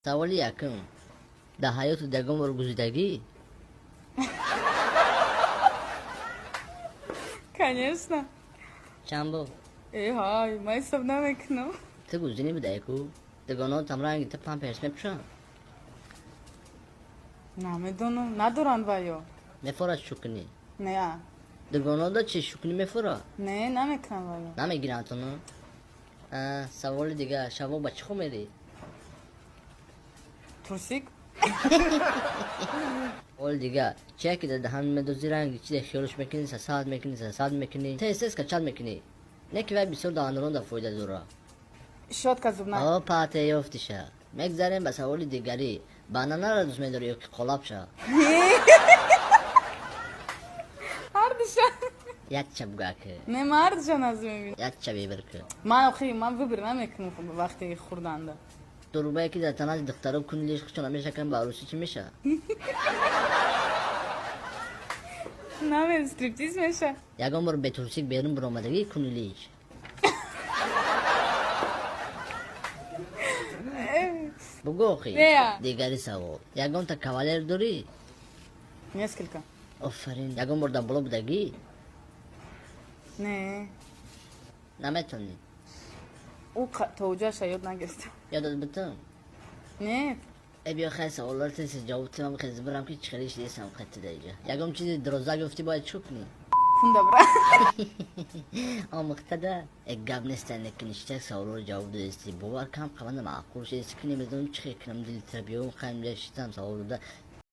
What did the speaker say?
Саволи якум. Дар ҳаётат ягон бор гузидагӣ? Конечно. Чанд бор? Э, ҳай, ман ҳисоб намекунам. Ту гузинӣ будаӣ ку? Дугонаотам ранги ту памперс мепӯшанд? Намедонам, надоранд ваё. Мефорад шӯкунӣ? Не. Дугонаода чӣ, шӯкунӣ мефорад? Не, намекунам ваё. Намегиранд туну? Саволи дигар. Шабо ба чӣ хоб мерӣ? Трусик. Саволи дигар. Чие ки дар даҳан медозӣ, ранги чизе хиёлш мекунӣ, сасад мекунӣ, сасад мекунӣ, тез тез качал мекунӣ, не ки вай бисёр даҳандорон фоида дора? Щётка зубная. О, пате ёфтиша. Мегзарем ба саволи дигарӣ. Бананара дӯст медорӣ ё ки қолабша? Ҳардуша. Якча бугаки. Не, ман ҳардуша назм мебинам. Якча выбор ки. Ман охи, ман выбор намекунам вақти хӯрданда. Дурбае ки дар танаи духтаро куни лиш хучона мешакан, ба арӯсӣ чӣ меша? Наме, стриптиз меша. Ягон бор бетурсик берун биромадагӣ куни лиш? Бугӯ охи. Не. Дигари савол. Ягонта кавалер дорӣ? Несколько. Офарин. Ягон бор дар боло будагӣ? Не. Наметонӣ? Ӯ то уҷаша ёд нагирифтам. Ёдат битам? Не. Э, биё, хай, саволҳоро тез тез ҷавоб тимам, хез бирам ки чӣ хеле шидесам хати даиҷа. Ягон чизи дироза гуфтӣ, бояд чӣ кунӣ? Кунда бира. Омӯхтада э гап нестан, лекин иштак саволҳоро ҷавоб додести, бовар кам қаванда маъқул шидести ки намедонам чӣ хел кунам, дили тира биём, хайм ҷа шитам савол дода.